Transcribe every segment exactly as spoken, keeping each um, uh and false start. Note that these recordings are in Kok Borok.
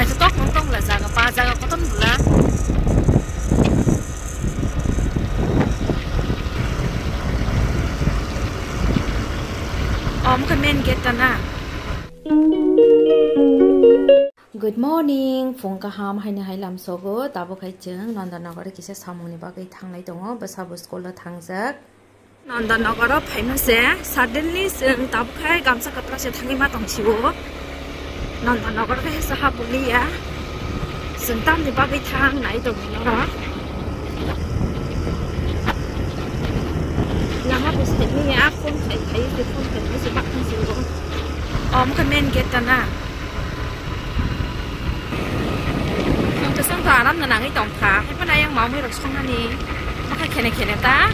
Acha tok mung tong la jaga pa jaga kotor bwla. Om khe main gate ta na. Good morning, phung kaham haino hai lamsogo, tabuk hai chwng Nandanagar kisa samungni bagwi thanglai tongo, bwsabo school o thangjak. Nandanagar o phaima se, suddenly chwng tabuk hai gamsa kwpra se thangwi ma tong sio. Nandanagar khe se ha buliya, chwng tamni bagwi thang nai tongwi norok. Lama bo saimanya, phone khai khai, phone khai khai se bak thang sio. Om khe main gate ta na. Ang kwchwng to aram no nangwi tongkha. Hai phano ayang mamwi rok songnani. Makha khene khene ta.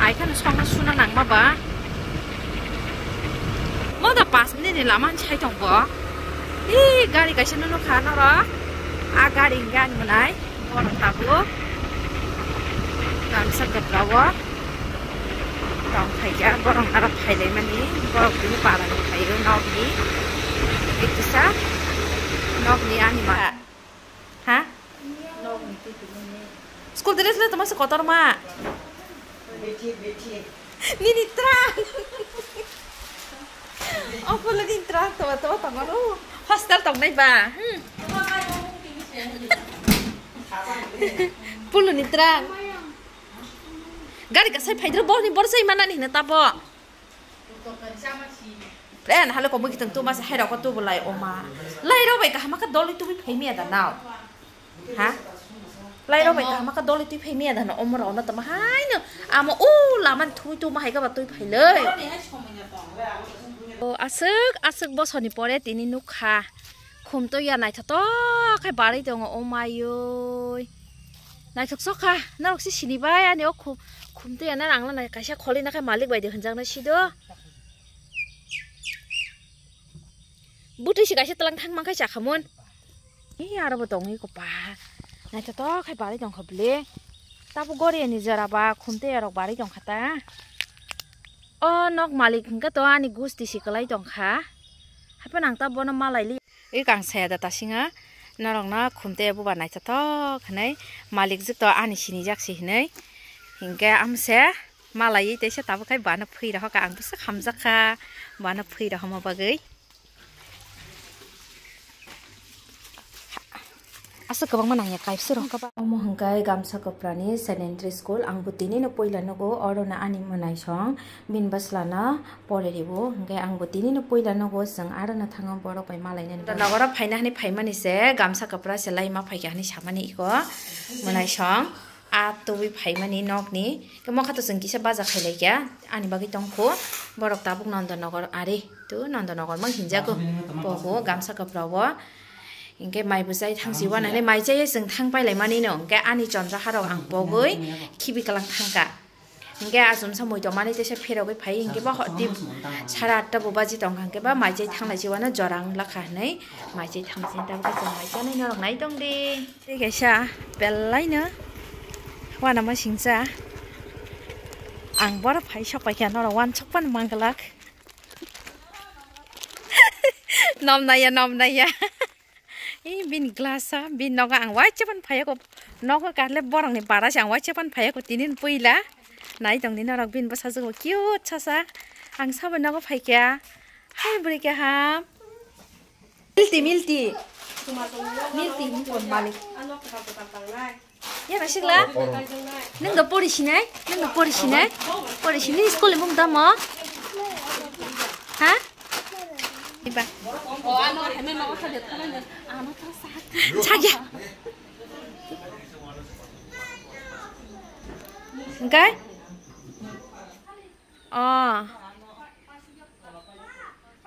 Ai khano songna suna nangma ba. Mo da pas minute ni lama ni sai tong bo. Ih, gari kaisa no nukha norok. A gari hingke ani mwnai. Borok tabuk. Gamsa kwpra o. Tong phaikha, borok aro phailaimani, borok bini parani phaio nokni. Kisa nokni ani ma. Ha? School dress le tongma se kotorma. Nini tra. Opo le nini tra to to to mano. Hostel tongnai ba. Hmm. Pulu ni tra. Gari kasai phaidro, boni bor sai manani hina tabo. Pre, na hale komo kitang tu masa hai rok tu bulai oma. Lai rok bai kaham ka doli tu bi phai miya da nao. Ha? Lai rok bai kaham ka doli tu phai miya da na omo rok na tama hai no. Amo u laman thui tu ma hai ka ba tui phai le. O aswk aswk bosoni pore tini nukha. Khum to ya naithotok khai barwi tongo o mayoi. Naithok sokha, norok se sini bai ani o khum, khum twi anw ang nai kaisa kholi nakhai malik bai de hwnjaknai sido. Bwtwi se kaisa twlang thang mankhai chakhamun. Ee aro bo tongwi kopa. Naithotok khai barwi tongkha bwle. Tabuk gori ani jora ba khum twi arok barwi tongkha ta. O nok malik hwnkhe to ani gusti se kwlai tongkha. Haphano ang ta bono malaili. Ei kang saya da tasinga norokno khum tei buba naithotok hinui malik jwk to ani sinijak se hinui hinkhe amse malaiwi teisa tabuk khai bana phui rohorkha ang bwswk hamjakha bana phui rohorma bagwi. Aswk kwbangma nangya kaisa rok kha ba. Omo hwnkhe gamsa kwprani sanitary school, ang bo tini no puila nugo, oro no ani mwnaisong bini bwsla no pore ribo, hwnkhe ang bo tini no puila nugo, chwng aro no thango borok bai malainani. Nogoro phaina hinui phaimani se gamsa kwpra se laima phaikha hinui samani iko mwnaisong. A tubui phaimani nokni, khe mokha to chwng kisa baja khailaikha, ani bagwi tongkhu, borok tabuk Nandanagar ari, tu Nandanagar mang hinjago, pogo gamsa kwprao, hinkhe mai bwchai thangsi wanani mai chaiye chwng thang pailaimani no, hinkhe ani chondra harok ang pogwi khibi kwlang thangkha, hinkhe achomsa muitomani teisa pherogwi phai, hinkhe ba hoti sara atta bo baji tongkha, hinkhe ba mai chai thanglai si wano jora wng lakha hinui mai chai thangsi, tabuk chwng mai chanai norok nai tongdi. Tei kaisa belaino uanama singcha. Ang boro phai sok paikha norok uansuk phano manglak. Nom naiya, nom naiya. Ee, bini glass o, bini nogo ang uaisa phano phaiya kho. Nogo karle borokni bara se ang uaisa phano phaiya kho, tini puila. Nai tongdi norok bini bwsajwk bo cute sasa. Ang sabo nogo phaikha. Hai bwrwi kaham. Milti, milti. Milti, milti, malik. Ya, nasikla. Nung do pori sinai? Nung do pori sinai? Pori sinai, school ni mung tamo? Ha? Iba. Sagya. Engkai? Oh.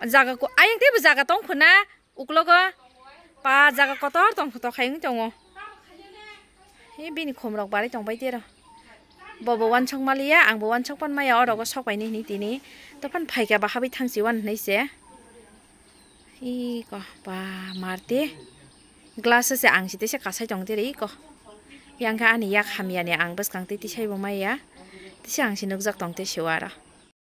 Jaga ko, ayang tei bo jaga tong khuna. Uklogo pa jaga kotor tong kotor khai wng tongo. He bini khum rok barwi tong bai tero. Bo bo uansuk maliya, ang bo uansuk pan maya, oro go sok pai ni hini tini. Tophan phaikha ba habwi thangsi uan hinui se. Iko ba marte. Glass se ang si teisa kasai tong tere iko. Yang kha ani yak hamya ni ang bwskang tei tisai bo maya. Tisa ang si nukjak tong te se aro.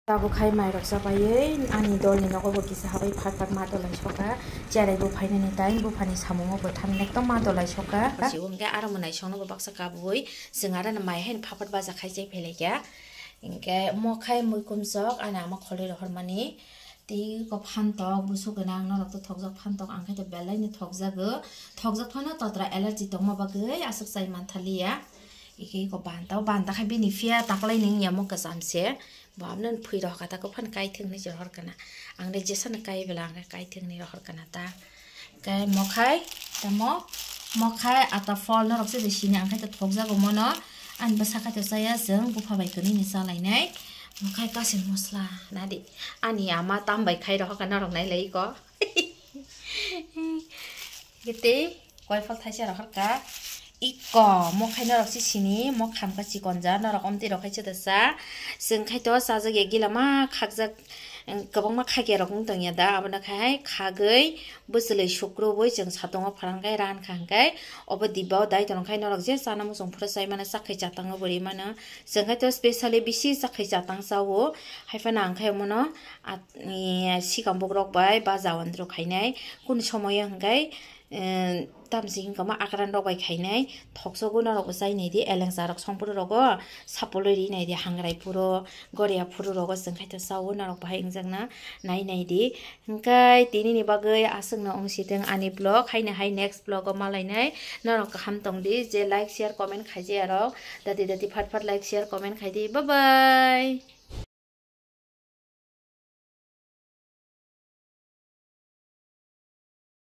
Tabuk khai mairok chapaiwi ani dolni nogo bo kisa habwi phat phat ma dolai soka. Cherai bo phainani time, buphani samungo bo thangnai ekdom ma dolai soka. Chibo hwnkhe aro mwnaisongno bo baksa kabui chwng aro no mai haino phat phat baja khai chai phailaikha. Hinkhe mo khai muikum chok ani ama kholwi rohormani. Tei ko phantok busu gwnang norok to thokjak phantok, ang khai to belai no thokjago. Thokjak phano totra allergy tongma bagwi aswk chai manthaliya. Ike ko banta, o banta khai bini phiya taklai ning yamo kwcham se. Bo abno phui rohor kha ta, ko phan kaithwk hinwi se rohor kana. Ang de jesano kai bela ang kaithwk hinwi rohor kana ta. Kai mokhai, tamo mokhai ata phol norok se de sini ang khai to thokjago mono. Ani bwsa khai to chaya chwng bupha bai kwnwi ni chalainai. Mokhai kasin mosla nadi. Ani ama tam bai khai rohor kana norok nai lai ko. Gete koi phal thaisa rohor ka. Iko mokhai norok si sini, mokham ka chikon ja, norok omtwi rok khai chwda cha. Chwng khai to chajak ya gila ma khakjak, kwbangma khakya rok wng tong ya da, abono khai khagwi bwchwlwi sukrubwi chwng satungo pharang khai ran kha hwnkhe obo dibba o dai tong khai norok je chana muchung phuru chai mano, chakhai chatang o bo ri mano. Chwng khai to specially bisi chakhai chatang cha o, hai phano ang khai omono at-, sikambok rok bai baja wandru khainai. Kunu somoyo hwnkhe, eh, tamsi wngkha ma akran rok bai khainai. Thoksogo norok bo chai nai di, elengsa rok songphuru rogo sapolwi ri nai di, hangrai phuru, goria phuru rogo chwng khai to cha o, norok bahai wngjakna nai nai di. Hwnkhe tini ni bagwi aswk no wng si thung ani vlog, haino hai next vlog o malainai. Norok kaham tong di, je like, share, comment khai je arok. Dati dati phat phat like, share, comment khai di. Bye bye.